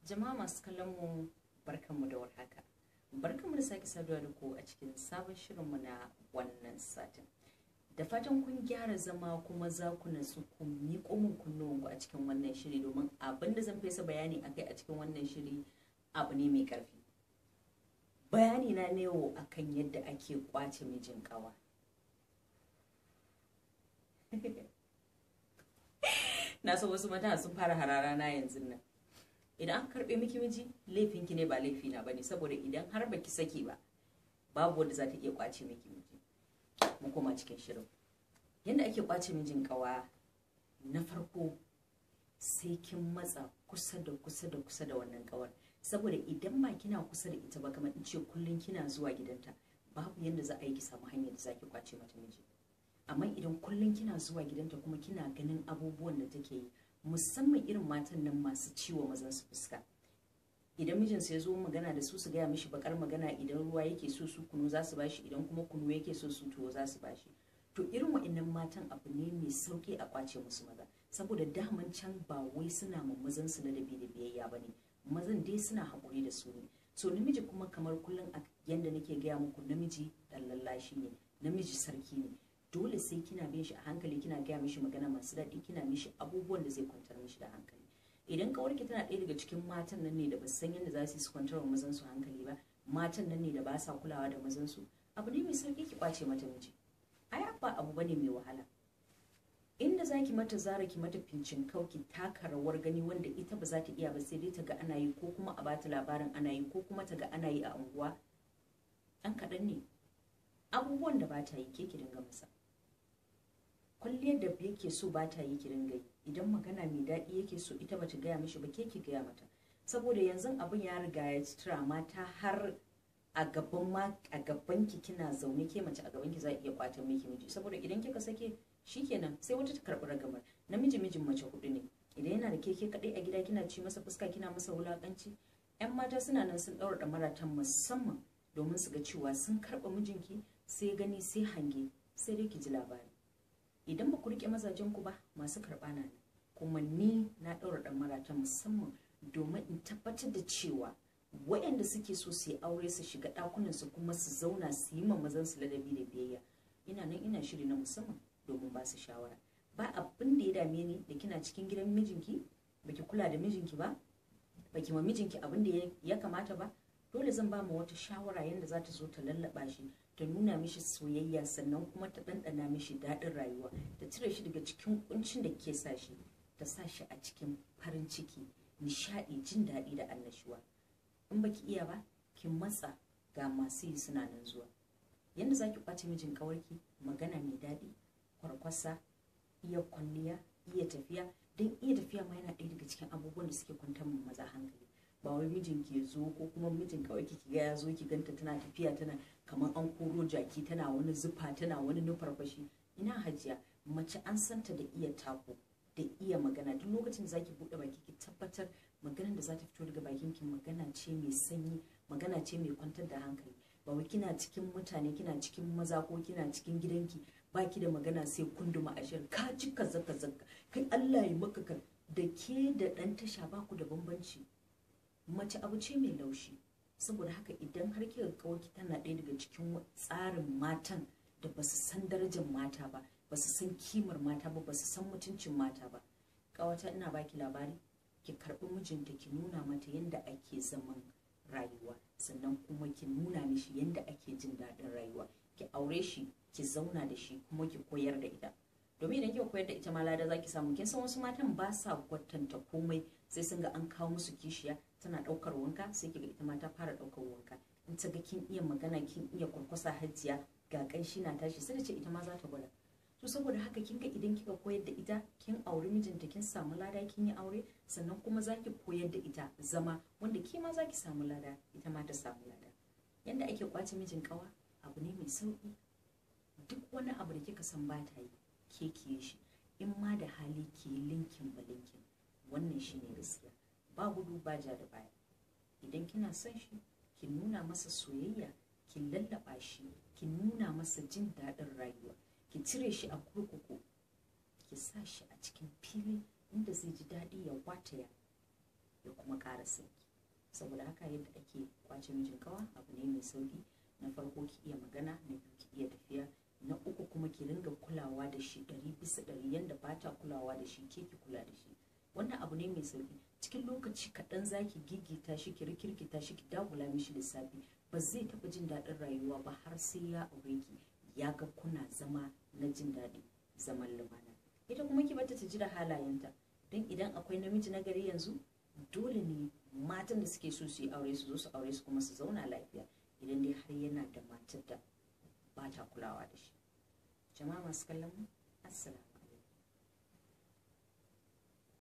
Jama'a masu kallon mu, barkanmu da warhaka. Barkanmu da sake saduwa da ku a cikin sabon shirinmu na wannan satin. Da fatan kun gyara zama kuma za ku natsu ku miƙo min kunnuwanku a cikin wannan shiri, domin abin da zan fesa bayani akai a cikin wannan shiri abu ne mai ƙarfi. Bayani na ne yau akan yadda ake ƙwace mijin ƙawa. Na san wasu mata sun fara harara na yanzu nan. Idan aka karɓe miki miji, laifinki ne ba laifina bane, saboda idan har baki saki ba, babu wanda za ta iya ƙwace miki miji. Mu koma cikin shirin. Yadda ake ƙwace mijin ƙawa, na farko sai kin matsa kusa da kusa da kusa da wannan ƙawar, saboda idan ba kina kusa da ita ba, kamar in ce kullum kina zuwa gidanta, babu yadda za a yi ki samu hanyar da za ki ƙwace mata miji. Amma idan kullum kina zuwa gidanta kuma kina ganin abubuwan da take yi, musamman irin matan nan masu ciwo mazan su fuska, idan mijinsu ya zo magana da su, su gaya mishi bakar magana, idan ruwa yake so su kunu za su bashi, idan kuma kunu yake so su tuwo za su bashi. To irin wa'annan matan abu ne mai sauki a kwace musu maza, saboda daman can ba wai suna ma mazan su ladabi da biyayya bane, mazan dai suna haƙuri da su ne. So namiji kuma kamar kullum a yanda nake gaya muku, namiji dan lallashi ne, namiji sarki ne. Dole sai kina bin shi a hankali, kina gaya mishi magana masu daɗi, kina mishi abubuwan da zai kwantar mishi da hankali. Idan kawarki tana ɗaya daga cikin matan nan ne da ba san yadda za su yi su kwantar wa mazan su hankali ba, matan nan ne da ba sa kulawa da mazan su, abu ne mai sauki ki kwace mata miji. Ai ba abu bane mai wahala. Inda zaki mata zara, ki mata fincin kau, ki taka rawar gani wanda ita ba za ta iya ba, sai dai ta ga ana yi, ko kuma a bata labarin ana yi, ko kuma ta ga ana yi a unguwa. Ɗan kaɗan ne abubuwan da ba ta yi, ke ki dinga masa. Kwalliyar da yake so ba ta yi, ki dinga yi. Idan magana mai daɗi yake so ita bata gaya mishi ba, ke ki gaya mata. Saboda yanzu abin ya riga ya tura mata har a gaban ma, a gaban ki kina zaune, ke mace a gaban ki za a iya kwatan miki miji. Saboda idan kika sake, shikenan sai wata ta karɓi ragamar. Namiji mijin mace hudu ne. Idan yana da keke kaɗai a gida, kina ci masa fuska, kina masa wulakanci, yan mata suna nan sun ɗaura ɗamara ta musamman domin su ga cewa sun karɓa mijinki. Sai gani sai hange, sai dai ki ji labari. Idan ba ku riƙe mazajen ku ba, masu karɓa na nan. Kuma ni na ɗaura ɗamara ta musamman domin in tabbatar da cewa waɗanda suke so su yi aure su shiga ɗakunan su kuma su zauna su yi ma mazan su ladabi da biyayya, ina nan ina shiri na musamman domin ba su shawara. Ba abin da ya dame ni da kina cikin gidan mijinki baki kula da mijinki ba, baki ma mijinki abin da ya kamata ba. Dole zan ba ma wata shawara yadda za ta zo ta lallaba shi, ta nuna mishi soyayya, sannan kuma ta ɗanɗana mishi daɗin rayuwa, ta cire shi daga cikin kuncin da ke sa shi, ta sa shi a cikin farin ciki, nishaɗi, jin daɗi da annashuwa. In baki iya ba, ki matsa, ga masu yi suna nan zuwa. Yanda zaki kwace mijin ƙawarki: magana mai daɗi, kwarkwasa, iya kwalliya, iya tafiya. Don iya tafiya ma yana ɗaya daga cikin abubuwan da suke kwantar maza hankali. Ba wai mijinki ya zo ko kuma mijin kawai ki ga ya zo, ki ganta tana tafiya tana kamar an koro jaki, tana wani zufa, tana wani nufarfashi. Ina hajiya, mace an santa da iya tako da iya magana. Duk lokacin da zaki bude baki, ki tabbatar maganar da za ta fito daga bakin ki magana ce mai sanyi, magana ce mai kwantar da hankali. Ba wai kina cikin mutane, kina cikin maza ko kina cikin gidanki, baki da magana sai kunduma ashir, ka ci kaza kaza, kai Allah ya maka ka. Da ke da dan tasha ba ku da bambanci. Mace abu ce mai laushi. Saboda haka idan har kika kawarki tana ɗaya daga cikin tsarin matan da ba su san darajar mata ba, ba su san kimar mata ba, ba su san mutuncin mata ba, ƙawata ina baki labari, ki karɓi mijinta, ki nuna mata yadda ake zaman rayuwa, sannan kuma ki nuna mishi yadda ake jin daɗin rayuwa. Ki aure shi, ki zauna da shi, kuma ki koyar da ita, domin idan kika koyar da ita ma lada zaki samu. Kin san wasu matan ba sa kwatanta komai sai sun ga an kawo musu kishiya tana ɗaukar wanka, sai kiga ita ma ta fara ɗaukar wanka. In ta ga kin iya magana, kin iya kwarkwasa, hajiya ga ƙanshi na tashi, sai ta ce ita ma za ta gwada. To saboda haka kin ga idan kika koyar da ita, kin auri mijinta, kin samu lada, kin yi aure, sannan kuma zaki koyar da ita zama wanda ke ma zaki samu lada, ita ma ta samu lada. Yanda ake kwace mijin kawa abu ne mai sauki. Duk wani abu da kika san ba ta yi, ke ki shi. In ma da hali, ki yi linkin ba linkin. Wannan shine gaskiya, ba gudu ba ja da baya. Idan kina son shi, ki nuna masa soyayya, ki lallaba shi, ki nuna masa jin daɗin rayuwa, ki cire shi a kurkuku, ki sa shi a cikin fili inda zai ji daɗi ya wataya. ya kuma ƙara sanki. Saboda haka yadda ake kwace mijin kawa abu ne mai sauki. Na farko ki iya magana, na biyu ki iya tafiya, na uku kuma ki ringa kulawa da shi 100% yanda ba ta kulawa da shi ke ki kula da shi. Wannan abu ne mai sauki. Cikin lokaci kaɗan za ki gigita shi, ki rikirkita shi, ki dagula mishi lissafi. Ba zai taɓa jin daɗin rayuwa ba har sai ya aure ki, ya ga kuna zama na jin daɗi, zaman lumana. Ita kuma ki bata ta ji da halayenta, don idan akwai namiji na gari yanzu dole ne matan da suke so su yi aure su zo su aure su kuma su zauna lafiya, idan dai har yana da matar da ba ta kulawa da shi. Jama'a masu kallon mu, assalamu.